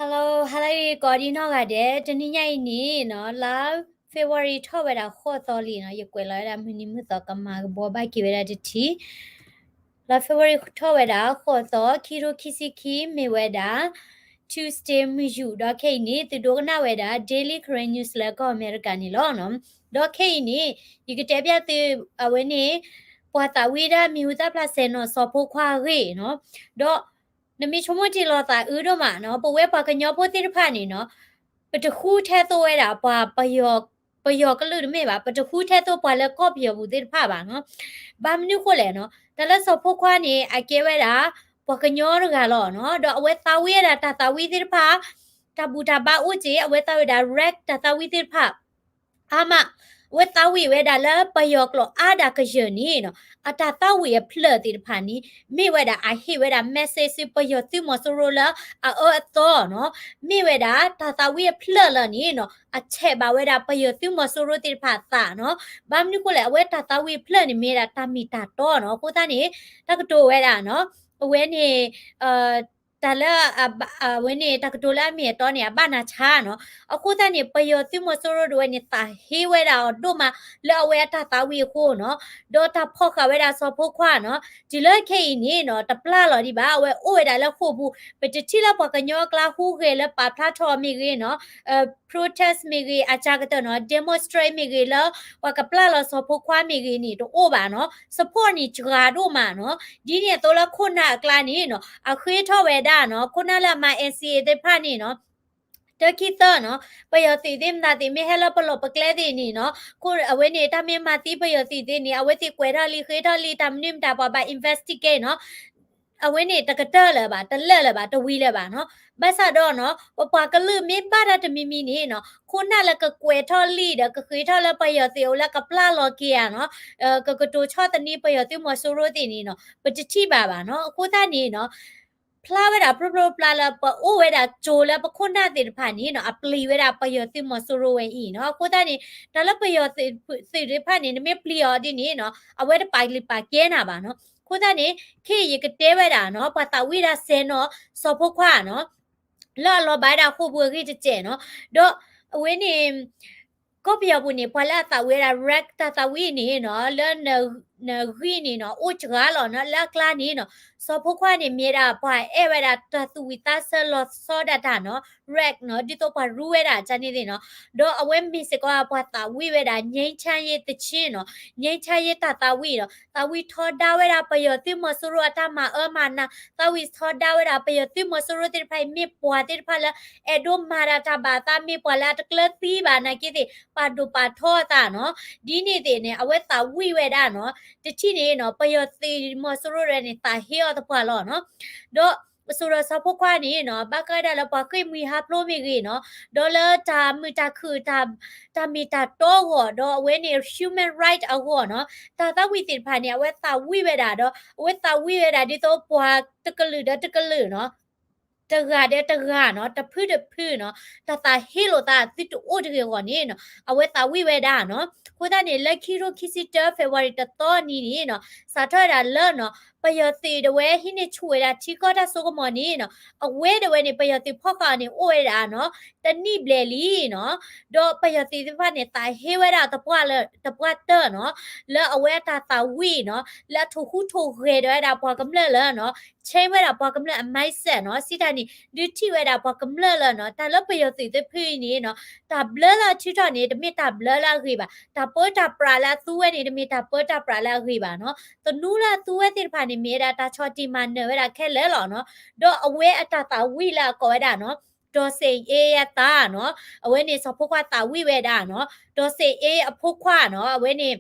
Hello, hello ကိးဒံနီၢ်ဂၤဒဲး, တနံၤညါအံၤန့ၣ်နီၤ လါ February ထီၣ်ဝဲဒၣ်ဃိးသီလံနီၤ, ယကွဲးလီၤဝဲဒၣ်မုၢ်နံၤမုၢ်သီကမၤကဘီဘၣ်က့ၤဝဲဒၣ်တထံၣ်. လါ February ထီၣ်ဝဲဒၣ်ဃိးသီ ခံကထိခံဆံခံ မ့ၢ်ဝဲဒၣ် Tuesday မုၢ်ယူာ်, ဒီးခဲအံၤန့ၣ် သုဒိကနၣ်ဝဲဒၣ် Daily Karen News လၢကီၢ်အမဲရကၤန့ၣ်လီၤ. ဒီးခဲအံၤန့ၣ် ယကတဲပျၢ်သု အဝဲန့ၣ် ပှၤသးဝံၣ်ဒၣ်မံၤဟူသၣ်ဖျါစဲၤနီၤ စီၤဖိခွါအဂ့ၢ်နီၤ, ဒီး နမ့ၢ်ဆိကမိၣ်တ့ၢ်လီၤသးအုးဒိၣ်မးနီၤ, ပဝဲပှၤကညီဖိသ့ၣ်တဖၣ်န့ၣ်နီၤ, ပတဃူထဲသိဝဲဒၣ်ပှၤ ပယီၤကလုာ်တမ့ၢ်ဘၣ်, ပတဃူထဲသိပှၤလၢကီၢ်ပယီၤပူၤသ့ၣ်တဖၣ်ဘၣ်နီၤ. ဘၣ်မနုၤဃိလဲၣ်နီၤ, တၢ်လၢစီၤဖိခွါန့ၣ် အကဲဝဲဒၣ် ပှၤကညီတဂၤလီၤနီၤ, ဒီးအဝဲသးဝံၣ်ဝဲဒၣ်တၢ်သးဝံၣ်သ့ၣ်တဖၣ် တၢ်ဘူၣ်တၢ်ဘါအိၣ်က့ၤ, အဝဲသးဝံၣ်ဝဲဒၣ် rag တၢ်သးဝံၣ်သ့ၣ်တဖၣ် အါမး, အဝဲသးဝံၣ်ဝဲဒၣ်လၢပယီၤကျိာ်အါဒၣ်ကယၢၢ်န့ၣ်နီၤ, အတၢ်သးဝံၣ်အဖျၢၣ်သ့ၣ်တဖၣ်န့ၣ် မ့ၢ်ဝဲဒၣ်အဟ့ၣ်ဝဲဒၣ် message ဆူပယီၤသုးမီၤစိရိၤလၢအအၢအသီနီၤ, မ့ၢ်ဝဲဒၣ်တၢ်သးဝံၣ်အဖျၢၣ်လၢာ်န့ၣ်နီၤ, အဆဲးဘၣ်ဝဲဒၣ်ပယီၤသုးမီၤစိရိၤသ့ၣ်တဖၣ်အသးနီၤ. ဘၣ်မနုၤဃိလဲၣ်, အဝဲတၢ်သးဝံၣ်အဖျၢၣ်န့ၣ် မ့ၢ်ဝဲဒၣ်တၢ်မ့ၢ်တၢ်တီနီၤ. အဃိသတးန့ၣ် တၢ်ကတိၤဝဲဒၣ်နီၤ, အဝဲန့ၣ် တၢ်လၢ အဝဲန့ၣ် တၢ်ကတိၤလၢအမ့ၢ်အတီန့ၣ် အဘၣ်နၤဆါနီၤ. အဃိသတးန့ၣ် ပယီၤသုးမီၤစိရိၤဒၣ်ဝဲန့ၣ် သးဟ့ဝဲဒၣ်အီၤဒိၣ်မး လၢအဝဲအတၢ်သးဝံၣ်အဃိနီၤ, ဒီးတၢ်ဖီၣ်ဃာ်ဝဲဒၣ်စီၤဖိခွါနီၤ, တုၤလၢခဲအံၤန့ၣ်နီၤ တပျၢ်လီၤဒံးဘၣ်, အဝဲအိၣ်ဝဲဒၣ်လၢဃိာ်ပူၤ, ပတထံၣ်လၢပှၤကညီအကျါဟူးဂဲၤလၢပာ်ဖျါထီၣ်မ့ၢ်ဂ့ၤနီၤ, protest မ့ၢ်ဂ့ၤ, အစှၤကတၢၢ်နီၤ demonstrate မ့ၢ်ဂ့ၤ လၢပှၤကပျၢ်လီၤစီၤဖိခွါမ့ၢ်ဂ့ၤန့ၣ် တအိၣ်ဘၣ်နီၤ. support န့ၣ်စှၤဒိၣ်မးနီၤ. ဒ်န့ၣ်အသိးလၢခိၣ်နၢ်အကျါန့ၣ်နီၤ အဃ့ထီၣ်ဝဲဒၣ်နီၤ, ခိၣ်နၢ်လၢအမၤ N C A သ့ၣ်တဖၣ်န့ၣ်နီၤ, တၢ်ခံသၢနီၤ, ပယီၤသုးသ့ၣ်မတၤသ့ၣ်မ့ၢ်ဟဲလၢပလီၢ်ပကျဲသ့ၣ်န့ၣ်နီၤ, အဝဲန့ၣ် တၢ်မ့ၢ်မၤသံပယီၤသုးသ့ၣ်န့ၣ် အဝဲသ့ၣ်ကွဲးထီၣ်လံ ဃ့ထီၣ်လံ တၢ်မနုၤမတၤပှၤဘၣ် investigate နီၤ. အဝဲန့ၣ်တကတၢၢ်လၢၤဘၣ်, တလၢာ်လၢၤဘၣ်, တဝံၤလၢၤဘၣ်နီၤ. ဘၣ်ဆၣ်ဒီးနီၤ ပပှၤကလုာ်မ့ၢ်ဘၣ်တၢ်တမံၤမံၤန့ၣ်နီၤ, ခိၣ်နၢ်လၢကကွဲးထီၣ်လံဒီး ကဃ့ထီၣ်လၢပယီၤသုးအိၣ်လၢကပျၢ်လီၤက့ၤဧါနီၤ, ကကတိၤဆီၣ်သနံးပယီၤသုးမီၤစိရိၤသ့ၣ်န့ၣ်နီၤ, ပတထံၣ်ဘၣ်ဘၣ်နီၤ. အဃိသတးန့ၣ်နီၤ ဖျါဝဲဒၣ်ဖျိဖျိဖျါလၢပအိၣ်ဝဲဒၣ်ကၠိလၢပခိၣ်နၢ်သ့ၣ်တဖၣ်န့ၣ်နီၤ အပျံၤဝဲဒၣ်ပယီၤသုးမီၤစိရိၤဝဲအံၤနီၤ. အဃိသတးန့ၣ် တၢ်လၢပယီၤသုးသ့ၣ်တဖၣ်န့ၣ် နမ့ၢ်ပျံၤအီၤဒ်န့ၣ်နီၤ အဝဲတပာ်လုၢ်ပာ်ကဲနၤဘၣ်နီၤ. အဃိသတးန့ၣ် ခဲအံၤယကတဲဝဲဒၣ်နီၤ ပှၤသးဝံၣ်ဒၣ်စဲၤနီၤ စီၤဖိခွါနီၤ လၢအလီၤဘၣ်ဝဲဒၣ်ဃိာ်ပူၤအဂ့ၢ်တစဲးနီၤ. ဒီးအဝဲန့ၣ် ကီၢ်ပယီၤပူၤန့ၣ် ပှၤလၢအသးဝံၣ်ဝဲဒၣ် rag တၢ်သးဝံၣ်န့ၣ်နီၤ လၢနဂံၢ်န့ၣ်နီၤ အိၣ်စှၤလီၤနီၤ လၢအကျါန့ၣ်နီၤ စီၤဖိခွါန့ၣ် မ့ၢ်ဒၣ်ပှၤအဲၣ်ဝဲဒၣ်တၢ်သူၣ်ဝံၣ်သးဆၢလီၤဆီဒၣ်တၢ်နီၤ rag နီၤ ဒ်သိးပှၤရူဝဲဒၣ်ကန့ၣ်သ့ၣ်နီၤ. ဒီးအဝဲမ့ၢ်စ့ၢ်ကီးပှၤသးဝံၣ်ဝဲဒၣ် ငြိမ်းချမ်းရေးသီချင်းနီၤ ငြိမ်းချမ်းရေးတၢ်သးဝံၣ်နီၤ သးဝံၣ်ထီဒါဝဲဒၣ်ပယီၤသုးမီၤစိရိၤအတၢ်မၤအၢမၤနး သးဝံၣ်ထီဒါဝဲဒၣ်ပယီၤသုးမီၤစိရိၤသ့ၣ်တဖၣ်အံၤ မ့ၢ်ပှၤသ့ၣ်တဖၣ်လၢ အဲၣ်ဒိးမၤဒၣ်တၢ်ဘၣ်အသး မ့ၢ်ပှၤလၢအတကျၢၤသံဘၣ်နာ်က့သ့ၣ် ပာ်ဒိၣ်ပာ်ထီအသးနီၤ. ဒ်န့ၣ်သ့ၣ်န့ၣ် အဝဲသးဝံၣ်ဝဲဒၣ်နီၤ တထံၣ်န့ၣ်နီၤ ပယီၤသုးမီၤစိရိၤဒၣ်န့ၣ် သးဟ့အီၤသပှၢ်လီၤနီၤ. ဒီး စိၤဒီးစီၤဖိခွါန့ၣ်နီၤ ဘၣ်ဃးဒၣ်လၢပှၤဃ့ၢ်မှံဟးဖျိးမ့ၢ်ဂ့ၤနီၤ ဒီးလၢတၢ်မုာ်တၢ်ခုၣ် တၢ်မ့ၢ်တၢ်တီအဂီၢ် ဒီးအဝဲန့ၣ် human right အဂီၢ်နီၤ တၢ်သးဝံၣ်သ့ၣ်တဖၣ်န့ၣ် အဝဲသးဝံၣ်ဝဲဒၣ်ဒီး အဝဲသးဝံၣ်ဝဲဒၣ်ဒ်သိးပှၤတကလုာ်ဒီးတကလုာ်နီၤ တဂၤဒီးတဂၤနီၤ တဖုတဖုနီၤ တၢ်သးဟ့လိာ်သးသုတအိၣ်တဂ့ၤအဂီၢ်န့ၣ်နီၤ အဝဲသးဝံၣ်ဝဲဒၣ်နီၤ. အဃိသတးန့ၣ် လၢခံကထိခံဆံတၢ February တသီနံၤန့ၣ်နီၤ စးထီၣ်ဝဲဒၣ်လၢနီၤ ပယီၤသုးဒၣ်ဝဲဟံးန့ၢ်ဆူၣ်ဝဲဒၣ်ထံကီၢ်တၢ်စိကမီၤန့ၣ်နီၤ အဝဲဒၣ်ဝဲန့ၣ် ပယီၤသုးဖီၣ်ဃာ်အီၤန့ၣ် အိၣ်ဝဲဒၣ်နီၤ တနံၣ်ဘျဲၣ်လံနီၤ. ဒီးပယီၤသုးသ့ၣ်တဖၣ်န့ၣ် သးဟ့ဝဲဒၣ်သပှၢ်လၢ သပှၢ်တၢၢ်နီၤ လၢအဝဲအတၢ်သးဝံၣ်နီၤ လၢအထိၣ်ဟူးထိၣ်ဂဲၤဒီးဝဲဒၣ်ပှၤကမျၢၢ်လၢနီၤ change ဝဲဒၣ်ပှၤကမျၢၢ်အ mindset နီၤ စံးတၢ်န့ၣ် ဒုးထံၣ်ဝဲဒၣ်ပှၤကမျၢၢ်လၢနီၤ တၢ်လၢပယီၤသုးသ့ၣ်တဖၣ်အံၤန့ၣ်နီၤ တၢ်ဘျၢလၢအထုးထီၣ်န့ၣ် တမ့ၢ်တၢ်ဘျၢလၢအဂ့ၤဘၣ် တၢ်ပၢတၢ်ပြးလၢအသူဝဲန့ၣ် တမ့ၢ်တၢ်ပၢတၢ်ပြးလၢအဂ့ၤဘၣ်နီၤ သနူလၢအသူဝဲသ့ၣ်တဖၣ်န့ၣ် မ့ၢ်ဝဲဒၣ်တၢ်ဆီၣ်တံၢ်မၤနၢၤဝဲဒၣ်ခဲလၢာ်လီၤနီၤ. ဒီးအဝဲအတၢ်သးဝံၣ်လၢအကိးဝဲဒၣ်နီၤ ဒီးစ့ၣ်အ့အသးနီၤ အဝဲန့ၣ်စီၤဖိခွါသးဝံၣ်ဝဲဒၣ်နီၤ ဒီးစ့ၣ်အ့အဖိခွါနီၤ အဝဲန့ၣ်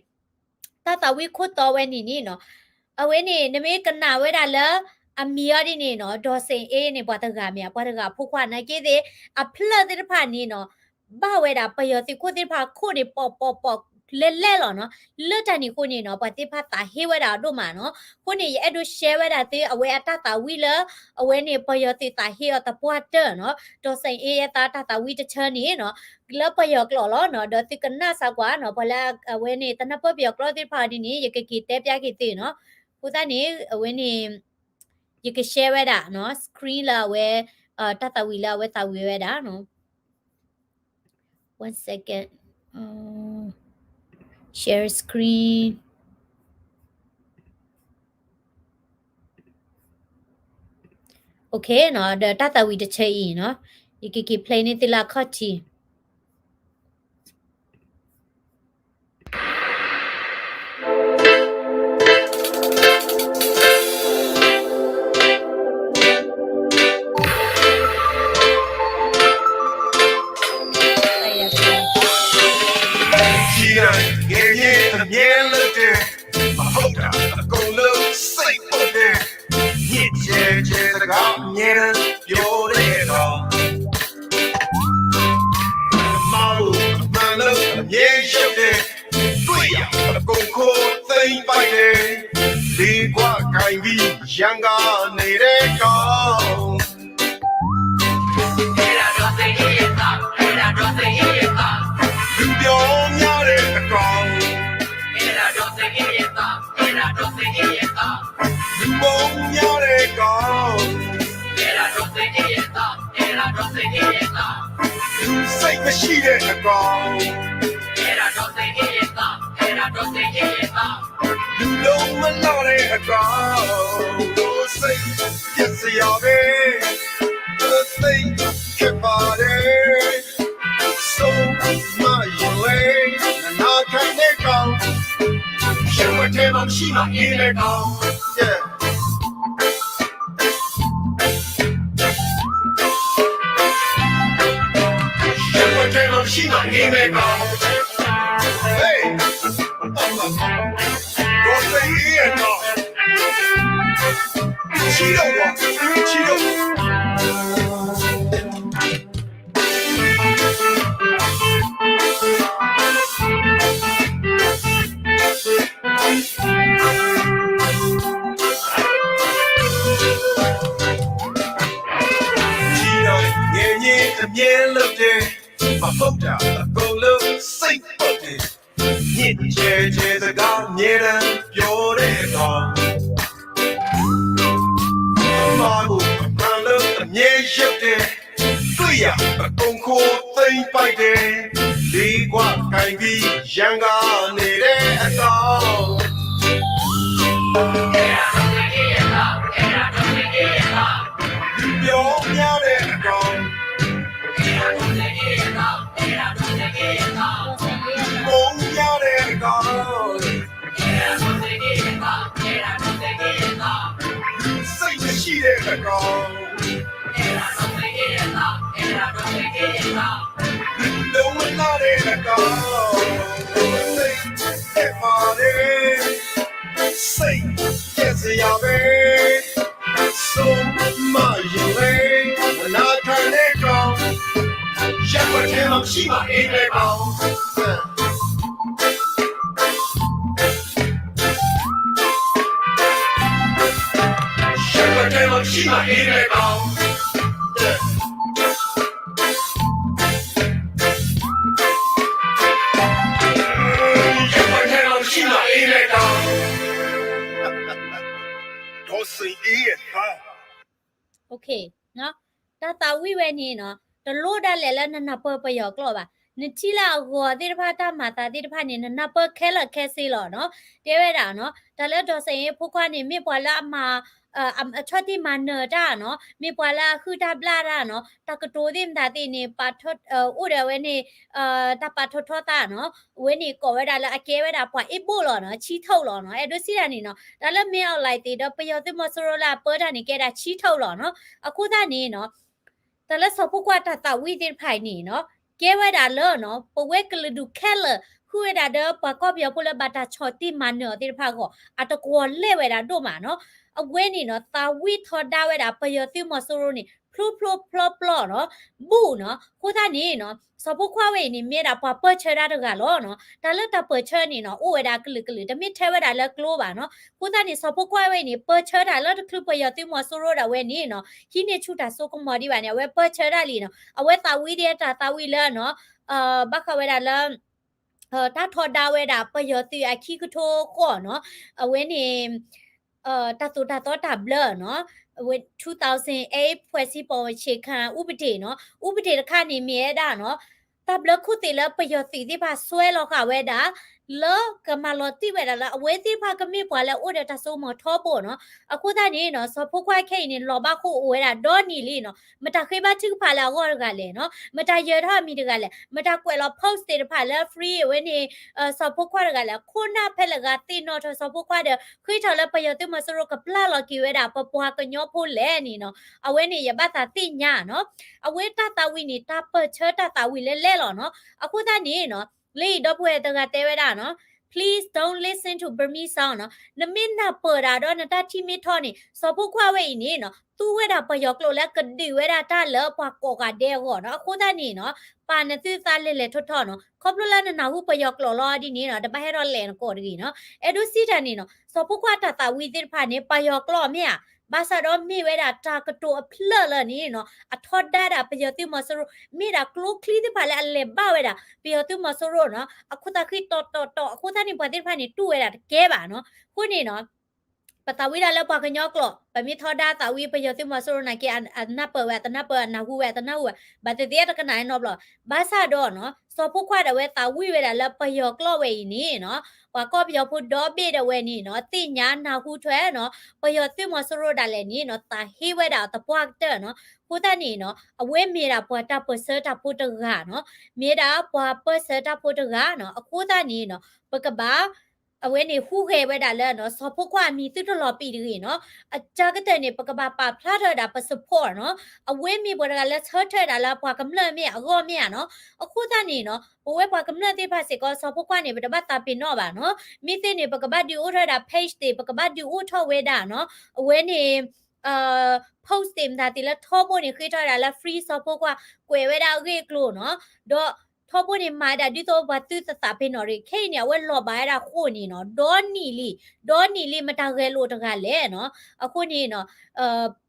တၢ်သးဝံၣ်ခိၣ်တီဝဲန့ၣ်န့ၣ်နီၤ အဝဲန့ၣ် နမ့ၢ်ကနၣ်ဝဲဒၣ်လၢ အမံၤအီၤဒ်န့ၣ်နီၤ ဒီးစ့ၣ်အ့န့ၣ် ပှၤတဂၤမ့ၢ် ပှၤတဂၤအဖိခွါနာ်က့သ့ၣ် အဖျၢၣ်သ့ၣ်တဖၣ်န့ၣ်နီၤ ဘၣ်ဝဲဒၣ်ပယီၤသုးခိၣ်သ့ၣ်တဖၣ်အခိၣ်န့ၣ် ပိာ်ပိာ်ပိာ်လဲလဲလီၤနီၤ. လၢတၢ်န့ၣ်အဃိန့ၣ်နီၤ ပှၤသ့ၣ်တဖၣ်သးဟ့ဝဲဒၣ်အီၤဒိၣ်မးနီၤ. အဃိန့ၣ် ယအဲၣ်ဒိး share ဝဲဒၣ်သု အဝဲအတၢ်သးဝံၣ်လၢ အဝဲန့ၣ် ပယီၤသုးသးဟ့အီၤသပှၢ်တၢၢ်နီၤ ဒီးစ့ၣ်အ့အသးတၢ်သးဝံၣ်တဆၢန့ၣ်နီၤ လၢပယီၤကျိာ်လီၤနီၤ ဒီးသုကနၣ်စၢ်ကွၢ်နီၤ ပှၤလၢအဝဲန့ၣ် တနၢ်ပၢၢ်ပယီၤကျိာ်သ့ၣ်တဖၣ်ဒ်န့ၣ် ယကက့ၤတဲပျၢ်က့ၤသုနီၤ. အဃိသတးန့ၣ် အဝဲန့ၣ် ယက share ဝဲဒၣ်နီၤ screen လၢအဝဲ တၢ်သးဝံၣ်လၢအဝဲသးဝံၣ်ဝဲဒၣ်နီၤ. One second. Share screen. Okay နီၤ, ဒီးတၢ်သးဝံၣ်တဆၢအံၤနီၤ, ယကက့ၤ play န့ၢ်သုလၢအခီၣ်ထံး. ထံၣ်န့ၣ် ငဲၤည့အမြဲလၢတဲ, မဟုတ်တာအကုန်လုံးစိတ်ပုတ်တယ်, ညစ်ကျဲကျဲစကားအမြဲတမ်းပြောတဲ့ကောင်, မလုပ်အမှန်လို့အမြဲရုပ်တယ်, တွေ့ရအကုန်ခိုးသိမ်းပိုက်တယ်, လေးခွကိုင်ပြီးရန်ကုန်နေတဲ့ကောင်. အဲ့ဒါတော့စိတ်အေးရသး, အဲ့ဒါတော့စိတ်အေးရသး, လူပြောများတဲ့အကောင်, အဲ့ဒါတော့စိတ်အေးရသး, အဲ့ဒါတော့စိတ်အေးရသး, လူမုန်းများတဲ့အကောင်, အဲ့ဒါတော့စိတ်အေးရသး, အဲ့ဒါတော့စိတ်အေးရသး, လူစိတ်မရှိတဲ့အကောင်, အဲ့ဒါတော့စိတ်အေးရသး, အဲ့ဒါတော့စိတ်အေးရသး, လူလုံးမလတဲ့အကောင်, စိတ်ပျက်စရာပဲ, စိတ်ခက်ပါတယ်, ဆုံးမရင်လဲ, နာခံတဲ့ကောင်, ရုပ်မထဲမှာမရှိမှအင်းတဲ့ကောင်, yeah. ရုပ်မထဲမှာမရှိမှအင်းတဲ့ကောင်, hey, ကိုယ်စိတ်အေးရဲ့ကောင်, ချီတော့ကွာ, ချီတော့ကွာ. ထံၣ်န့ၣ် ငဲၤည့အမြဲလုပ်တယ်, မဟုတ်တာအကုန်လုံးစိတ်ပုတ်တယ်, ညစ်ကျဲကျဲစကားအမြဲတမ်းပြောတဲ့ကောင်, အမှားကိုအမှန်လို့အမြဲရုပ်တယ်, တွေ့ရအကုန်ခိုးသိမ်းပိုက်တယ်, လေးခွကိုင်ပြီးရန်ကုန်နေတဲ့အကောင်, လူပြောများတဲ့အကောင်, လူမုန်းများတဲ့အကောင်, လူစိတ်မရှိတဲ့အကောင်, လူလုံးမလတဲ့ကောင်, စိတ်ထက်ပါတယ်, စိတ်ပျက်စရာပဲ, ဆုံးမရင်လဲ, နာခံတဲ့ကောင်, ရပ်ကွက်ထဲမှာမရှိမှအင်းတဲ့ကောင်. ရပ်ကွက်ထဲမှာမရှိမှအင်းတဲ့ကောင်, ရပ်ကွက်ထဲမှာမရှိမှအင်းတဲ့ကောင်. ဒီစိန်အေးရဲ့သား. Okay နီၤ, တၢ်သးဝံၣ်ဝဲန့ၣ်နီၤ, တလိၣ်ဒၣ်လဲာ်လၢနနၢ်ပၢၢ်ပယီၤကျိာ်ဘၣ်. နထံၣ်လၢအဂီၤသ့ၣ်တဖၣ်တၢ်မၤသးသ့ၣ်တဖၣ်န့ၣ် နနၢ်ပၢၢ်ခဲလၢာ်ခဲဆ့လီၤနီၤ. တဲဝဲဒၣ်နီၤ, တၢ်လၢဒီးစဲအ့ဖိခွါန့ၣ် မ့ၢ်ပှၤလၢအမၤ အဆီၣ်တံၢ်မၤနၢၤတၢ်နီၤ, မ့ၢ်ပှၤလၢအဟုၣ်တၢ်ဘျၣ်တၢ်နီၤ, တၢ်ကတိၤသ့ၣ်မတၤသ့ၣ်န့ၣ် ပာ်ထီၣ် အိၣ်ဒီးအဝဲန့ၣ် တၢ်ပာ်ထီၣ်ထီသးနီၤ, အဝဲန့ၣ်ကိးဝဲဒၣ်လၢအကဲဝဲဒၣ်ပှၤအ့ၣ်ဘိၣ်လီၤနီၤ, ဆံထိၣ်လီၤနီၤ. အဲၣ်ဒိးစံးတၢ်န့ၣ်နီၤ, တၢ်လၢမ့ၢ်အီၤလဲၣ်သ့ၣ်ဒီး ပယီၤသုးမီၤစိရိၤလၢအပၢတၢ်န့ၣ် ကဲဒၣ်ဆံထိၣ်လီၤနီၤ. အဃိသတးန့ၣ်နီၤ, တၢ်လၢစီၤဖိခွါတၢ်သးဝံၣ်သ့ၣ်တဖၣ်အံၤန့ၣ်နီၤ, ကဲဝဲဒၣ်လၢနီၤ, ပဝဲကလုာ်ဒူၣ်ခဲလၢာ် ဃုဝဲဒၣ်ဒီးပှၤကီၢ်ပယီၤဖိလၢဘၣ်တၢ်ဆီၣ်တံၢ်မၤနၢၤအီၤသ့ၣ်တဖၣ်အဂီၢ် အတကွီၢ်လဲၢ်ဝဲဒၣ်ဒိၣ်မးနီၤ. အဝဲန့ၣ်နီၤ, သးဝံၣ်ထီဒါဝဲဒၣ်ပယီၤသုးမီၤစိရိၤန့ၣ် ဖျိဖျိဖျီဖျီနီၤ, ဘူးနီၤ. အဃိသတးန့ၣ်နီၤ, စီၤဖိခွါဝဲအံၤန့ၣ် မ့ၢ်ဒၣ်ပှၤပၢၢ်ဆၢတၢ်တဂၤလီၤနီၤ. တၢ်လၢတၢ်ပၢၢ်ဆၢန့ၣ်နီၤ, အိၣ်ဝဲဒၣ်ကလုာ်ကလုာ်, တမ့ၢ်ထဲဝဲဒၣ်လၢကျိဘၣ်နီၤ. အဃိသတးန့ၣ် စီၤဖိခွါဝဲအံၤန့ၣ် ပၢၢ်ဆၢတၢ်လၢတချုးပယီၤသုးမီၤစိရိၤဒၣ်ဝဲန့ၣ်နီၤ, ဟံးန့ၢ်ဆူၣ်တၢ်စိကမီၤဒံးဘၣ်န့ၣ် အဝဲပၢၢ်ဆၢတၢ်လံနီၤ. အဝဲသးဝံၣ်ဒၣ်တၢ်သးဝံၣ်လၢနီၤ, ဘၣ်ဃးဝဲဒၣ်လၢ တၢ်ထီဒါဝဲဒၣ်ပယီၤသုးအခံကထိဃီနီၤ, အဝဲန့ၣ် တၢ်သိၣ်တၢ်သီတၢ်ဘျၢနီၤ, two thousand eight ဖွဲ့စည်းပုံအခြေခံဥပဒေနီၤ, ဥပဒေတခါန့ၣ်မ့ၢ်ဝဲဒၣ်နီၤ, တၢ်ဘျၢခိၣ်သ့ၣ်လၢပယီၤသုးသ့ၣ်တဖၣ်စွဲလီၤဃာ်ဝဲဒၣ် လၢကမၤလီၤတံၢ်ဝဲဒၣ်လၢအဝဲသ့ၣ်တဖၣ်ကမ့ၢ်ပှၤလၢအအိၣ်ဒီးတၢ်စိကမီၤထီဘိနီၤ. အဃိသတးန့ၣ်နီၤ စီၤဖိခွါခဲအံၤန့ၣ် လီၤဘၣ်ဃိအိၣ်ဝဲဒၣ်ဒီနံၣ်လံနီၤ, မတၤဃ့ဘါထုကဖၣ်လၢအဂီၢ်တဂၤလဲၣ်နီၤ, မတၤယၢၤထီၣ်အမံၤတဂၤလဲၣ်, မတၤကွဲးလီၤ post သ့ၣ်တဖၣ်လၢ free အဝဲန့ၣ် စီၤဖိခွါတဂၤလဲၣ်, ခိၣ်နၢ်ဖဲလဲၣ်ဂၤသ့ၣ်နီၣ်ထီၣ်စီၤဖိခွါဒီး ဃ့ထီၣ်လၢပယီၤသုးမီၤစိရိၤကပျၢ်လီၤက့ၤဝဲဒၣ် ပပှၤကညီဖိလဲၣ်န့ၣ်နီၤ, အဝဲန့ၣ်ယဘၣ်သးသ့ၣ်ညါနီၤ. အဝဲတၢ်သးဝံၣ်န့ၣ် တၢ်ပၢၢ်ဆၢတၢ်သးဝံၣ်လၢလဲၣ်လီၤနီၤ. အဃိသတးန့ၣ်နီၤ လၢအံၤဒီပုၢ်ဝဲၢ်တဂၤတဲဝဲဒၣ်နီၤ, Please don't listen to Burmese song နီၤ, နမ့ၢ်နၢ်ပၢၢ်တၢ်ဒီးနတၢ်ထံၣ်မ့ၢ်ထီန့ၣ် စီၤဖိခွါဝဲအံၤန့ၣ်နီၤ သူဝဲဒၣ်ပယီၤကျိာ်လၢကဒုးဝဲဒၣ်တၢ်လၢပှၤကိးဂၤဒဲးအဂီၢ်နီၤ. အဃိသတးန့ၣ်နီၤ ပာ်နသုသးလဲၤလဲၤထီၣ်ထီၣ်နီၤ, ခီဖျိလၢနနၢ်ဟူပယီၤကျိာ်လီၤဒ်န့ၣ်နီၤ တဘၣ်ဟဲထီၣ်လဲၤနကိးတဂ့ၤနီၤ. အဲၣ်ဒိးစံးတၢ်န့ၣ်နီၤ စီၤဖိခွါတၢ်သးဝံၣ်သ့ၣ်တဖၣ်န့ၣ် ပယီၤကျိာ်မ့ၢ်ဧါ, ဘၣ်ဆၣ်ဒီးမ့ၢ်ဝဲဒၣ်တၢ်ကတိၤအဖျၢၣ်လၢန့ၣ်နီၤ အထီဒါဒၣ်ပယီၤသုးမီၤစိရိၤ မ့ၢ်ဒၣ်ကျိချံသ့ၣ်တဖၣ်လၢအလဲၤဘၣ်ဝဲဒၣ်ပယီၤသုးမီၤစိရိၤနီၤ, အခိၣ်သးဃံတီတီတီ အဃိသတးန့ၣ် ပှၤသ့ၣ်တဖၣ်န့ၣ်တူၢ်ဝဲဒၣ်တကဲဘၣ်နီၤ. အဃိန့ၣ်နီၤ ပသးဝံၣ်ဒၣ်လၢပှၤကညီကျိာ် ပမ့ၢ်ထီဒါသးဝံၣ်ပယီၤသုးမီၤစိရိၤနာ်က့ အနၢ်ပၢၢ်ဝဲ အတနၢ်ပၢၢ် အနၢ်ဟူဝဲ အတနၢ်ဟူဝဲ ဘၣ်သ့ၣ်သ့ၣ်တကနၣ်နီတဘျီ. ဘၣ်ဆၣ်ဒီးနီၤ စီၤဖိခွါဒၣ်ဝဲသးဝံၣ်ဝဲဒၣ်လၢပယီၤကျိာ်ဝဲအံၤန့ၣ်နီၤ ပှၤကီၢ်ပယီၤဖိဒီဘ့ၣ်ဒၣ်ဝဲန့ၣ်နီၤ သ့ၣ်ညါနၢ်ဟူထွဲနီၤ ပယီၤသုးမီၤစိရိၤဒၣ်လဲာ်န့ၣ်နီၤ သးဟ့ဝဲဒၣ်အသပှၢ်ကတၢၢ်နီၤ. အဃိသတးန့ၣ်နီၤ အဝဲမ့ၢ်ဒၣ်ပှၤတၢ်ပၢၢ်ဆၢတၢ်ဖိတဂၤနီၤ, မ့ၢ်ဒၣ်ပှၤပၢၢ်ဆၢတၢ်ဖိတဂၤနီၤ. အဃိသတးန့ၣ်နီၤ ပကဘၣ် အဝဲန့ၣ်ဟူးဂဲၤဝဲဒၣ်လၢနီၤ စီၤဖိခွါအမံၤသုတလီၤပံာ်တဂ့ၤနီၤ. အတၢ်ကတၢၢ်န့ၣ် ပကဘၣ်ပာ်ဖျါထီၣ်ဝဲဒၣ်ပ support နီၤ. အဝဲမ့ၢ်ပှၤတဂၤလၢဆၢထၢၣ်ဝဲဒၣ်လၢပှၤကမျၢၢ်မ့ၢ်အဂီၢ်မ့ၢ်ဧါနီၤ. အဃိသတးန့ၣ်နီၤ ပဝဲပှၤကမျၢၢ်သ့ၣ်တဖၣ်စ့ၢ်ကီး စီၤဖိခွါန့ၣ် ပတဘၣ်သးပ့ၤနီၣ်ဘၣ်နီၤ. မ့ၢ်သ့န့ၣ် ပကဘၣ်ဒုးအိၣ်ထီၣ်ဝဲဒၣ် page သ့ၣ် ပကဘၣ်ဒုးအိၣ်ထီၣ်ဝဲဒၣ်နီၤ. အဝဲန့ၣ် post သ့ၣ်မတၤသ့ၣ်လၢထီဘိန့ၣ် ဃ့ထီၣ်ဝဲဒၣ်လၢ free စီၤဖိခွါ ကွဲးဝဲဒၣ်အဂ့ၢ်အကျိၤနီၤ. ဒီးထီဘိန့ၣ် မၤဒၣ်ဒ်သိးပှၤသုတသးပ့ၤနီၣ်တဂ့ၤ ခဲအံၤန့ၣ် အဝဲလီၤဘၣ်ဝဲဒၣ်ဃိန့ၣ်နီၤ ဒီနံၣ်လံ, ဒီနံၣ်လံ မတၤဂဲၤလိာ်တဂၤလဲၣ်နီၤ. အဃိန့ၣ်နီၤ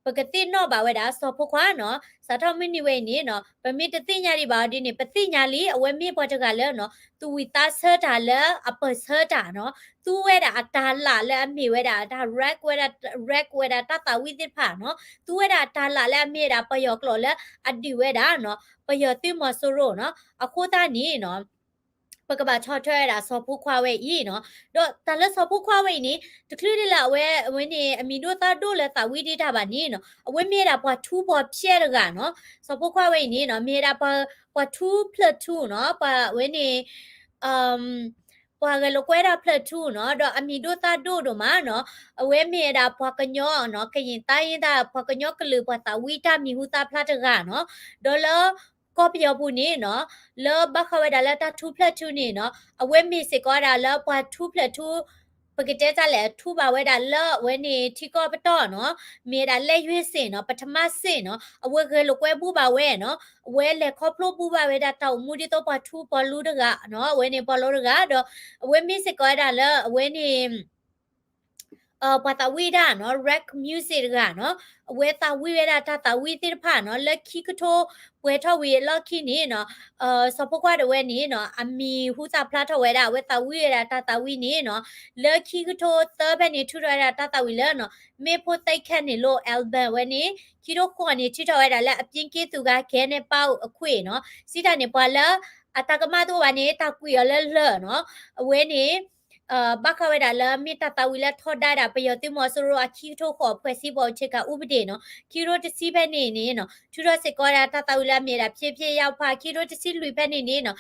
ပကသ့ၣ်နီၣ်ဘၣ်ဝဲဒၣ် စီၤဖိခွါနီၤ စးထီၣ်မုၢ်နံၤဝဲအံၤန့ၣ်နီၤ ပမ့ၢ်တသ့ၣ်ညါဒံးဘၣ်အီၤဒ်န့ၣ် ပသ့ၣ်ညါလံ အဝဲမ့ၢ်ပှၤတဂၤလၢနီၤ သူၣ်ဝံၣ်သးဆၢတၢ်လၢအပၢၢ်ဆၢတၢ်နီၤ, သူဝဲဒၣ်အတၢ်လၢ်လၢအမ့ၢ်ဝဲဒၣ် တၢ် write ဝဲဒၣ် write ဝဲဒၣ်တၢ်သးဝံၣ်သ့ၣ်တဖၣ်နီၤ, သူဝဲဒၣ်အတၢ်လၢ်လၢအမ့ၢ်ဝဲဒၣ်ပယီၤကျိာ်လၢအဒုးဝဲဒၣ်နီၤ ပယီၤသုးမီၤစိရိၤနီၤ. အဃိသတးန့ၣ်နီၤ ပကဘၣ်ဆီၣ်ထွဲဝဲဒၣ်စီၤဖိခွါဝဲအံၤနီၤ. ဒီးတၢ်လၢစီၤဖိခွါဝဲအံၤန့ၣ် တချုးဒ်လၢအဝဲ အဝဲန့ၣ် အမံၤဒိၣ်သၣ်ဒိၣ်လၢသးဝံၣ်ဒံးတၢ်ဘၣ်န့ၣ်နီၤ အဝဲမ့ၢ်ဝဲဒၣ်ပှၤထူပှၤဖျဲးတဂၤနီၤ. စီၤဖိခွါဝဲအံၤန့ၣ်နီၤ မ့ၢ်ဝဲဒၣ်ပှၤထူဖျၢၣ်ထူနီၤ ပှၤဝဲန့ၣ် ပှၤဂဲၤလိာ်ကွဲဒၣ်ဖျၢၣ်ထူနီၤ ဒီးအမံၤဒိၣ်သၣ်ဒိၣ်ဒိၣ်မးနီၤ. အဝဲမ့ၢ်ဝဲဒၣ်ပှၤကညီနီၤ ကရင်တိုင်းရင်းသား ပှၤကညီကလုာ် ပှၤသးဝံၣ်တၢ်မံၤဟူသၣ်ဖျါတဂၤနီၤ. ဒီးလၢကီၢ်ပယီၤပူၤန့ၣ်နီၤ လၢဘၣ်ဃးဝဲဒၣ်လၢတၢ်ထူဖျၢၣ်ထူန့ၣ်နီၤ အဝဲမ့ၢ်စ့ၢ်ကီးဝဲဒၣ်လၢပှၤထူဖျၢၣ်ထူ ပကတဲတၢ်လဲၣ် ထူဘၣ်ဝဲဒၣ်လၢအဝဲန့ၣ်ထံကီၢ်ပတီၢ်နီၤ မ့ၢ်ဝဲဒၣ်လၢယွ့စ့ၣ်နီၤ ပထမစ့ၣ်နီၤ အဝဲဂဲၤလိာ်ကွဲဘူဘၣ်ဝဲနီၤ အဝဲလဲၤခီဖျိဘူဘၣ်ဝဲဒၣ်တၢ်အိၣ်မူဒ်သိးပှၤထူပှၤလူတဂၤနီၤ အဝဲန့ၣ်ပှၤလူတဂၤ ဒီးအဝဲမ့ၢ်စ့ၢ်ကီးဝဲဒၣ်လၢအဝဲန့ၣ် ပှၤသးဝံၣ်တၢ်နီၤ rock music တဂၤနီၤ အဝဲသးဝံၣ်ဝဲဒၣ်တၢ်သးဝံၣ်သ့ၣ်တဖၣ်နီၤ လၢခံကထိပှဲၤထီၣ်ဝံၤအလီၢ်ခံန့ၣ်နီၤ စီၤဖိခွါဒၣ်ဝဲန့ၣ်နီၤ အမံၤဟူသၣ်ဖျါထီၣ်ဝဲဒၣ် အဝဲသးဝံၣ်ဝဲဒၣ်တၢ်သးဝံၣ်န့ၣ်နီၤ လၢခံကထိသၢဖဲန့ၣ် ထုးထီၣ်ဝဲဒၣ်တၢ်သးဝံၣ်လၢနီၤ မ့ၢ်ဖိသ့ၣ်ခဲန့ၣ်လိ album ဝဲန့ၣ် ခံကထိဃိးန့ၣ် ထုးထီၣ်ဝဲဒၣ်လၢ အပြင်းကင်းသူက ခဲန့ၣ်ပၢ်အခွေနီၤ စံးတၢ်န့ၣ် ပှၤလၢအတၢ်ကမၣ်တအိၣ်ဘၣ်န့ၣ် တၢ်ကွံာ်အီၤလၢလၢာ်နီၤ အဝဲန့ၣ် ဘၣ်ဃးဝဲဒၣ်လၢ မ့ၢ်တၢ်သးဝံၣ်လၢထီဒါဒၣ် ပယီၤသုးမီၤစိရိၤအခံကထိဃိး ဖွဲ့စည်းပုံအခြေခံဥပဒေနီၤ ခံကထိတဆံဖဲန့ၣ်န့ၣ်နီၤ ထုးထီၣ်စ့ၢ်ကီးဝဲဒၣ်တၢ်သးဝံၣ်လၢအမ့ၢ်ဝဲဒၣ် ဖြစ်ဖြစ်ရောက်ဖာ် ခံကထိတဆံလွံၢ်ဖဲန့ၣ်န့ၣ်နီၤ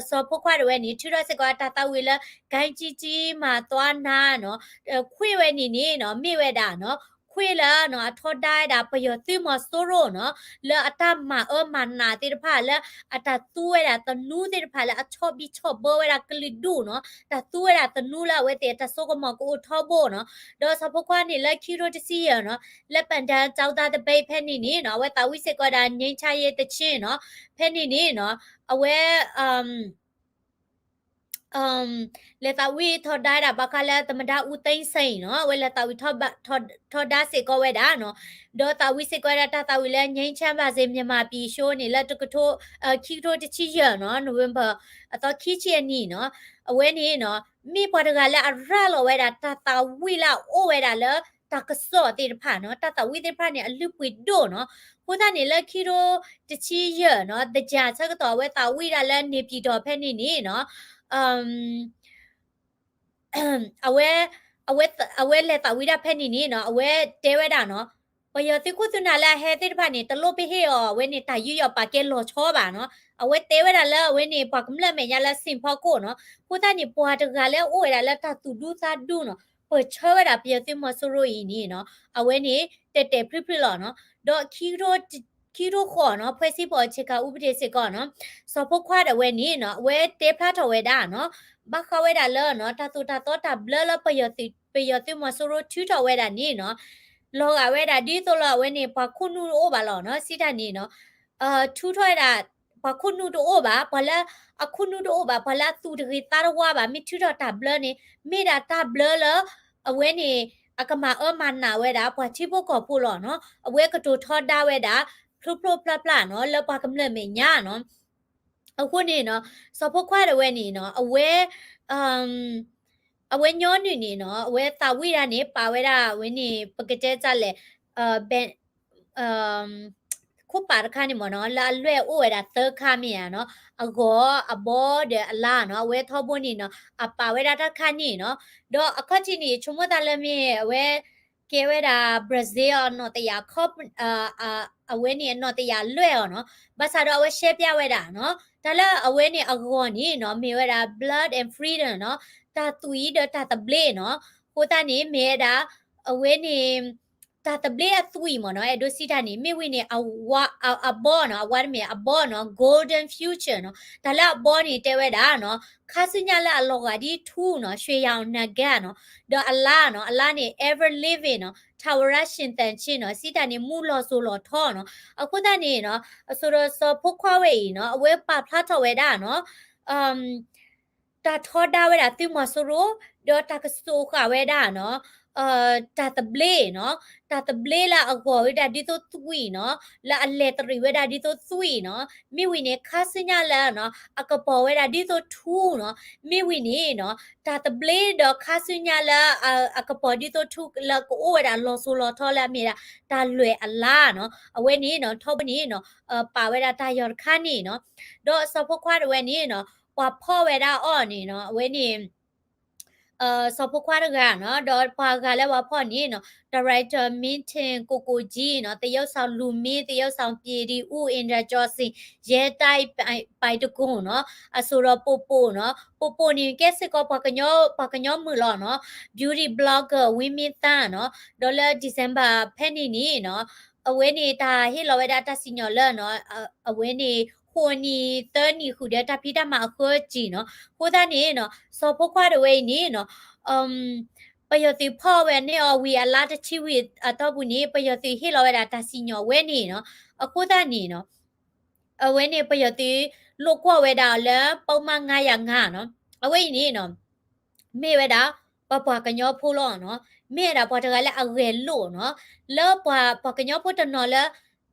စီၤဖိခွါဒၣ်ဝဲန့ၣ် ထုးထီၣ်စ့ၢ်ကီးဝဲဒၣ်တၢ်သးဝံၣ်လၢ ကိုင်းကြီးကြီး မၤသွားနားနီၤ ခွေးဝဲန့ၣ်န့ၣ်နီၤ မ့ၢ်ဝဲဒၣ်နီၤ ခွေးလၢနီၤ အထီဒါဝဲဒၣ်ပယီၤသုးမီၤစိရိၤနီၤ လၢအတၢ်မၤအၢမၤနးသ့ၣ်တဖၣ်လၢ အတၢ်သူဝဲဒၣ်သနူသ့ၣ်တဖၣ်လၢအဆီၣ်ဘံၣ်ဆီၣ်ဘၢဝဲဒၣ်ကလုာ်ဒူၣ်နီၤ တၢ်သူဝဲဒၣ်သနူလၢအဝဲသ့ၣ်အတၢ်စိကမီၤကအိၣ်ထီဘိနီၤ ဒီးစီၤဖိခွါန့ၣ်လၢခံကထိတဆံယဲၢ်နီၤ လၢ ပန်းတန်းကျောင်းသားသပိတ် ဖဲန့ၣ်န့ၣ်နီၤ အဝဲသးဝံၣ်စ့ၢ်ကီးဝဲဒၣ် ငြိမ်းချမ်းရေးသီချင်းနီၤ ဖဲန့ၣ်န့ၣ်နီၤ အဝဲ အ လဲၤသးဝံၣ်ထီဒါဝဲဒၣ်ဘၣ်ဃးလၢသမ္မတဦးသိန်းစိန်နီၤ, အဝဲလဲၤသးဝံၣ်ထီဒါစ့ၢ်ကီးဝဲဒၣ်နီၤ, ဒီးသးဝံၣ်စ့ၢ်ကီးဝဲဒၣ်တၢ်သးဝံၣ်လၢ ငြိမ်းချမ်းပါစေ မြန်မာပြည် show န့ၣ် လၢတကထိ, ခံကထိတဆံယဲၢ်နီၤ, November အသီခံဆံအနံၤနီၤ, အဝဲန့ၣ်နီၤ မ့ၢ်ပှၤတဂၤလၢအရၤလီၤဝဲဒၣ် တၢ်သးဝံၣ်လၢအအိၣ်ဝဲဒၣ်လၢတၢ်ကစီၣ်သ့ၣ်တဖၣ်နီၤ, တၢ်သးဝံၣ်သ့ၣ်တဖၣ်န့ၣ် အလုၢ်ပှ့ၤဒိၣ်နီၤ, အဃိသတးန့ၣ် လၢခံကထိတဆံယဲၢ်နီၤ, သင်္ကြန်ဆၢကတီၢ် အဝဲသးဝံၣ်ဒၣ်လၢ နေပြည်တော် ဖဲန့ၣ်န့ၣ်နီၤ, အဝဲ, အဝဲ, အဝဲလဲၤသးဝံၣ်ဒၣ်ဖဲန့ၣ်န့ၣ်နီၤ, အဝဲတဲဝဲဒၣ်နီၤ, ပယီၤသုးခိၣ်သုးနၢ်လၢအဟဲသ့ၣ်တဖၣ်န့ၣ် တလိၣ်ပဟ့ၣ်အီၤ အဝဲန့ၣ် တၢ်ယူးယီၣ်ပာ်ကဲလီၤဆီဘၣ်နီၤ, အဝဲတဲဝဲဒၣ်လၢအဝဲန့ၣ် ပှၤကမျၢၢ်မဲာ်ညါလၢ စံၣ်ဖီခိၣ်နီၤ, အဃိသတးန့ၣ် ပှၤတဂၤလၢအအိၣ်ဝဲဒၣ်လၢတၢ်သူၣ်ဒူသးဒူနီၤ, ပၢၢ်ဆၢဝဲဒၣ်ပယီၤသုးမီၤစိရိၤအံၤန့ၣ်နီၤ, အဝဲန့ၣ် တဲာ်တဲာ်ဖျုးဖျုးလီၤနီၤ, ဒီးခံကထိဃိးနီၤ, ဖွဲ့စည်းပုံအခြေခံဥပဒေစ့ၢ်ကီးနီၤ, စီၤဖိခွါဒၣ်ဝဲန့ၣ်နီၤ, အဝဲတဲဖျါထီၣ်ဝဲဒၣ်နီၤ, ဘၣ်ဃးဝဲဒၣ်လၢနီၤ, တၢ်သိၣ်တၢ်သီတၢ်ဘျၢလၢပယီၤသုး, ပယီၤသုးမီၤစိရိၤထုးထီၣ်ဝဲဒၣ်န့ၣ်နီၤ, လီၤဂာ်ဝဲဒၣ်ဒ်သိးလၢအဝဲန့ၣ် ပှၤခိၣ်နူာ်တအိၣ်ဘၣ်လီၤနီၤ, စံးတၢ်န့ၣ်နီၤ, ထုးထီၣ်ဝဲဒၣ် ပှၤခိၣ်နူာ်တအိၣ်ဘၣ်, ပှၤလၢအခိၣ်နူာ်တအိၣ်ဘၣ်, ပှၤလၢအသူၣ်တဂ့ၤသးတဝါဘၣ်, မ့ၢ်ထုးထီၣ်တၢ်ဘျၢန့ၣ် မ့ၢ်ဒၣ်တၢ်ဘျၢလၢ အဝဲန့ၣ် အကမၤအၢမၤနးဝဲဒၣ် ပှၤထံဖိကီၢ်ဖိလီၤနီၤ, အဝဲကတိၤထီဒါဝဲဒၣ် ဖျိဖျိဖျါဖျါနီၤ လၢပှၤကမျၢၢ်မဲာ်ညါနီၤ. အဃိန့ၣ်နီၤ စီၤဖိခွါဒၣ်ဝဲန့ၣ်နီၤ အဝဲ အဝဲညီနုၢ်န့ၣ်နီၤ အဝဲသးဝံၣ်ဒၣ်န့ၣ် ပာ်ဝဲဒၣ်ဝဲန့ၣ် ပကတဲတၢ်လဲၣ် ခိၣ်ပာ်တခါန့ၣ်မ့ၢ်နီၤ လၢအလွဲၢ်အိၣ်ဝဲဒၣ်သၢခါမ့ၢ်ဧါနီၤ, အဂီၤ အဘီဒီးအလါနီၤ, အဝဲထီဘိန့ၣ်နီၤ အပာ်ဝဲဒၣ်တၢ်တခါန့ၣ်နီၤ, ဒီးအခီၣ်ထံးန့ၣ် ဆိကမိၣ်သးလၢမ့ၢ်အဝဲ ကဲဝဲဒၣ် Brazil အနီၣ်တယၢ် အဝဲန့ၣ်အနီၣ်တယၢ်လွဲၢ်အီၤနီၤ, ဘၣ်ဆၣ်ဒီးအဝဲရှဲပျါဝဲဒၣ်နီၤ, တၢ်လၢအဝဲန့ၣ်အဂီၤန့ၣ်နီၤ မ့ၢ်ဝဲဒၣ် blood and freedom နီၤ, တၢ်သွံၣ်ဒီးတၢ်သဘျ့နီၤ, အဃိသတးန့ၣ် မ့ၢ်ဝဲဒၣ် အဝဲန့ၣ် တၢ်သဘျ့အသွံၣ်မ့ၢ်နီၤ, အဲၣ်ဒိးစံးတၢ်န့ၣ် မ့ၢ်ဝံၤန့ၣ် အဘီနီၤ, အဝဲတမ့ၢ်အဘီနီၤ, golden future နီၤ, တၢ်လၢအဘီန့ၣ်တဲဝဲဒၣ်နီၤ ခါဆူညါလၢအလီၤဂာ်ဒ်ထူနီၤ, ရွှေရောင်နဂါးနီၤ, ဒီးအလါနီၤ, အလါန့ၣ် ever living နီၤ, ထာဝရရှင်သန်ခြင်းနီၤ, စံးတၢ်န့ၣ် မူလီၤစိၤလီၤထီနီၤ, အဃိသတးန့ၣ်နီၤ အစိၤဒီးစီၤဖိခွါဝဲအံၤနီၤ အဝဲပာ်ဖျါထီၣ်ဝဲဒၣ်နီၤ တၢ်ထီဒါဝဲဒၣ်သုးမီၤစိရိၤ, ဒီးတၢ်ကစိာ်ဃာ်ဝဲဒၣ်နီၤ တၢ်သဘျ့နီၤ, တၢ်သဘျ့လၢအဂီၤဝဲဒၣ်ဒ်သိးသွံၣ်နီၤ, လၢအလဲၤတရံးဝဲဒၣ်ဒ်သိးသွံၣ်နီၤ, မ့ၢ်ဝံၤန့ၣ် ခါဆူညါလၢနီၤ အကပီၤဝဲဒၣ်ဒ်သိးထူနီၤ, မ့ၢ်ဝံၤန့ၣ်နီၤ တၢ်သဘျ့ဒီးခါဆူညါလၢ အကပီၤဒ်သိးထူလၢကအိၣ်ဝဲဒၣ်လီၤစိၤလီၤထီလၢအမ့ၢ်ဒၣ် တၢ်လွဲၢ်အလါနီၤ, အဝဲန့ၣ်နီၤ ထီဘိန့ၣ်နီၤ ပာ်ဝဲဒၣ်တၢ်ယီၤတခါန့ၣ်နီၤ, ဒီးစီၤဖိခွါတဝဲန့ၣ်နီၤ ပှၤဖီၣ်ဝဲဒၣ်အီၤန့ၣ်နီၤ အဝဲန့ၣ် စီၤဖိခွါတဂၤနီၤ, ဒီးပှၤဂၤလၢပှၤဖီၣ်န့ၣ်နီၤ director မင်းထင်ကိုကိုကြီးနီၤ, သရုပ်ဆောင်လူမင်း, သရုပ်ဆောင်ပြည်သူ့ဦး အင်ဒရာကျော်စိန်, ရဲတိုက်ပိုင်တကူနီၤ, အစိၤဒီးပိာ်ပိာ်နီၤ, ပိာ်ပိာ်န့ၣ် ကဲစ့ၢ်ကီးပှၤကညီ, ပှၤကညီမုၣ်လီၤနီၤ, beauty blogger ဝင်းမင်းသန်းနီၤ, ဒီးလၢ December ဖဲန့ၣ်န့ၣ်နီၤ အဝဲန့ၣ်တၢ်ဟ့ၣ်လီၤဝဲဒၣ်တၢ်စံၣ်ညီၣ်လၢနီၤ အဝဲန့ၣ် ဃိးနံၣ်သၢနံၣ်ဃုာ်ဒီးတၢ်ဖံးတၢ်မၤအဃၢကံၢ်နီၤ, အဃိသတးန့ၣ်နီၤ စီၤဖိခွါတဝဲအံၤန့ၣ်နီၤ ပယီၤသုးဖီၣ်ဝဲန့ၢ်အီၤဝံၤအလါတဆံဝံၤအတီၢ်ပူၤန့ၣ် ပယီၤသုးဟ့ၣ်လီၤဝဲဒၣ်တၢ်စံၣ်ညီၣ်ဝဲန့ၣ်နီၤ, အဃိသတးန့ၣ်နီၤ အဝဲန့ၣ်ပယီၤသုးလိာ်ကွီၢ်ဝဲဒၣ်အီၤလၢ ပုဒ်မ ငါးရာငါးနီၤ, အဝဲအံၤန့ၣ်နီၤ မ့ၢ်ဝဲဒၣ် ပှၤပှၤကညီဖိလီၤနီၤ, မ့ၢ်ဝဲဒၣ်ပှၤတဂၤလၢအဂဲၤလိာ်နီၤ, လၢပှၤပှၤကညီဖိတနီၤလၢ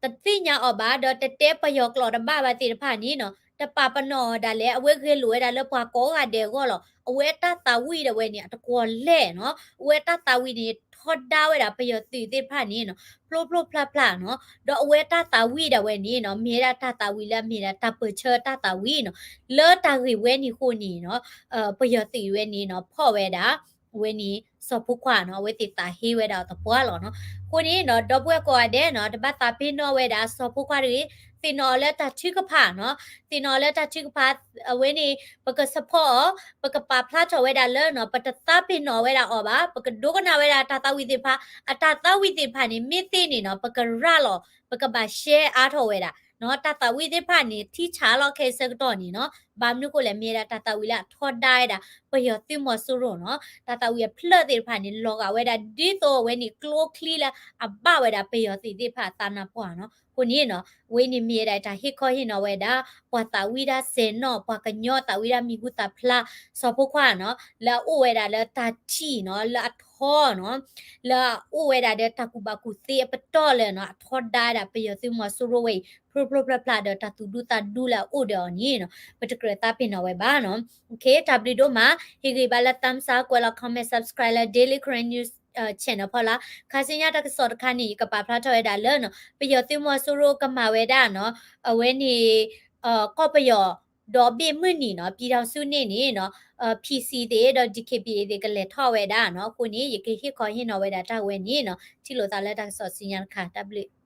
တသ့ၣ်ညါအီၤဘၣ် ဒီးတတဲပယီၤကျိာ်တဘၣ်ဘၣ်သ့ၣ်တဖၣ်န့ၣ်နီၤ တပာ်ပနီၣ်အီၤဒၣ်လဲာ် အဝဲဂဲၤလိာ်ဝဲဒၣ်လၢပှၤကိးဂၤဒဲးအဂီၢ်လီၤ. အဝဲတၢ်သးဝံၣ်ဒၣ်ဝဲန့ၣ် အတကွီၢ်လဲၣ်နီၤ, အဝဲတၢ်သးဝံၣ်န့ၣ် ထီဒါဝဲဒၣ်ပယီၤသုးသ့ၣ်တဖၣ်န့ၣ်နီၤ ဖျိဖျိဖျါဖျါနီၤ, ဒီးအဝဲတၢ်သးဝံၣ်ဒၣ်ဝဲန့ၣ်နီၤ မ့ၢ်ဝဲဒၣ်တၢ်သးဝံၣ်လၢအမ့ၢ်ဒၣ်တၢ်ပၢၢ်ဆၢတၢ်သးဝံၣ်နီၤ, လၢတၢ်ဂ့ၢ်ဝဲန့ၣ်အဃိန့ၣ်နီၤ ပယီၤသုးဝဲန့ၣ်နီၤ ဖီၣ်ဝဲဒၣ် အဝဲန့ၣ် စီၤဖိခွါနီၤ အဝဲသ့ၣ်သးဟ့ဝဲဒၣ်အီၤသပှၢ်လီၤနီၤ. အဃိန့ၣ်နီၤ ဒီပုၢ်ဝဲၢ်ကိးဂၤဒဲးနီၤ တဘၣ်သးပ့ၤနီၣ်ဝဲဒၣ်စီၤဖိခွါတဂ့ၤ, သ့ၣ်နီၣ်အီၤလၢတၢ်ထုကဖၣ်နီၤ, သ့ၣ်နီၣ်အီၤလၢတၢ်ထုကဖၣ် အဝဲန့ၣ် ပက support အီၤ, ပကပာ်ဖျါထီၣ်ဝဲဒၣ်လၢနီၤ ပတသးပ့ၤနီၣ်ဝဲဒၣ်အီၤဘၣ်, ပကဒိကနၣ်ဝဲဒၣ်တၢ်သးဝံၣ်သ့ၣ်တဖၣ်, အတၢ်သးဝံၣ်သ့ၣ်တဖၣ်န့ၣ် မ့ၢ်သ့န့ၣ်နီၤ ပကရၤလီၤ ပကဘၣ် share အါထီၣ်ဝဲဒၣ် တၢ်သးဝံၣ်သ့ၣ်တဖၣ်န့ၣ် ထံဆးလီၤခဲအံၤဆၢကတီၢ်န့ၣ်နီၤ, ဘၣ်မနုၤအဃိလဲၣ် မ့ၢ်ဝဲဒၣ်တၢ်သးဝံၣ်လၢအထီဒါဝဲဒၣ် ပယီၤသုးမီၤစိရိၤနီၤ, တၢ်သးဝံၣ်အဖျၢၣ်သ့ၣ်တဖၣ်န့ၣ် လီၤဂာ်ဝဲဒၣ်ဒ်သိးအဝဲန့ၣ် ကျိချံလၢအဘၣ်ဝဲဒၣ်ပယီၤသုးသ့ၣ်တဖၣ်အသးနါပှၢ်နီၤ. အဃိန့ၣ်နီၤ အဝဲန့ၣ်မ့ၢ်ဝဲဒၣ်တၢ်ဟ့ၣ်ခီဟ့ၣ်နီၤဝဲဒၣ် ပှၤသးဝံၣ်တၢ်စဲၤနီၣ် ပှၤကညီသးဝံၣ်တၢ်မံၤဟူသၣ်ဖျါ စီၤဖိခွါနီၤ လၢအအိၣ်ဝဲဒၣ်လၢတၢ်ထံၣ်နီၤ လၢအထီနီၤ လၢအအိၣ်ဝဲဒၣ်ဒီးတၢ်ကူၣ်ဘၣ်ကူၣ်သ့အပတီၢ်လၢနီၤ အထီဒါဝဲဒၣ်ပယီၤသုးမီၤစိရိၤဝဲအံၤ ဖျိဖျိဖျါဖျါဒီးတၢ်သူၣ်ဒူသးဒူလၢအအိၣ်ဒီးအီၤန့ၣ်နီၤ ပတကြၢးသးပ့ၤနီၣ်ဝဲဘၣ်နီၤ. တၢ်ဘျုးဒိၣ်မး ဟ့ၣ်ဂံၢ်ဘါလၢ thumbs up ကွဲးလီၤ comment subscribe လၢ Daily Karen News Channel ဖီလာ်. ခါဆူညါတၢ်ကစီၣ်တခါန့ၣ် ယကပာ်ဖျါထီၣ်ဝဲဒၣ်လၢနီၤ ပယီၤသုးမီၤစိရိၤကမၤဝဲဒၣ်နီၤ အဝဲန့ၣ် ကီၢ်ပယီၤ ဒီဘ့ၣ်မုၢ်နံၤနီၤ ပြည်ထောင်စုနေ့န့ၣ်နီၤ PC သ့ၣ်ဒီး DKBA သ့ၣ်ကလဲၤထီၣ်ဝဲဒၣ်နီၤ. အဃိန့ၣ် ယကဟ့ၣ်ခီဟ့ၣ်နီၤဝဲဒၣ်တၢ်ဝဲန့ၣ်နီၤ. ထံၣ်လိာ်သးလၢတၢ်ကစီၣ်ဆူညါတခါ တၢ်ဘျုး